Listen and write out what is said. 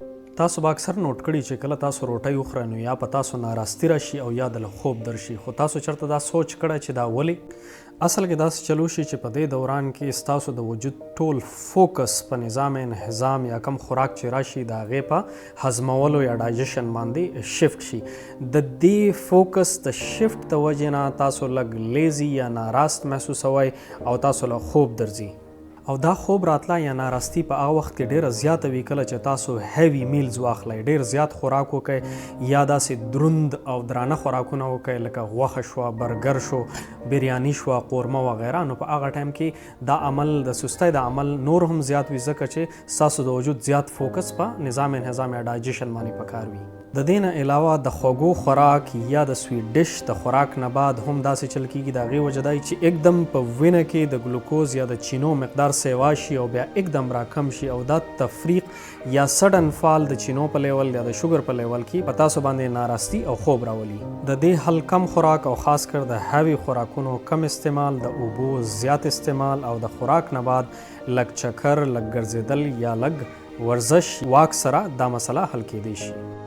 تاسو به اکثر نوټ کړي چې کله تاسو روټۍ وخورئ نو یا په تاسو ناراستی راشي او یا د خوب درشي، خو تاسو چرته دا سوچ کړی چې دا ولې؟ اصل کې داسې چلو شي چې په دې دوران کې ستاسو د وجود ټول فوکس په نظام انهضام یا کم خوراک چې راشي د هغې په هضمولو یا ډایجشن باندې شفټ شي. د دې فوکس د شفټ د وجې نه تاسو لږ لیزي یا ناراست محسوسوئ او تاسو له خوب درځي، او دا خوب راتله یا ناراستی په هغه وخت کې ډیره زیاته وي کله چې تاسو هیوي میلز واخلئ، ډیر زیات خوراک وکړئ یا داسې دروند او درانه خوراکونه وکړئ لکه غوښه شوه، برګر شو، بریاني شوه، قورمه وغیره. نو په هغه ټایم کې دا عمل د سستۍ د عمل نور هم زیات وي، ځکه چې ستاسو د وجود زیات فوکس په نظام انهضام یا ډایجشن باندې پکار وي. د دې نه علاوه د خوږو خوراک یا د سویټ ډش د خوراک نه بعد هم داسې چل کیږي. د هغې وجه دا چې اکدم په وینه کې د ګلوکوز یا د چینو مقدار سیوا شي او بیا اکدم راکم شي، او دا تفریق یا سډن فال د چینو په لیول یا د شوګر په لیول کې په تاسو باندې ناراستی او خوب راولي. د دې حل کم خوراک او خاص کر د هیوي خوراکونو کم استعمال، د اوبو زیات استعمال او د خوراک نه بعد لږ چکر، لږ ګرځېدل یا لږ ورزش واک سره دا مسله حل کېدی شي.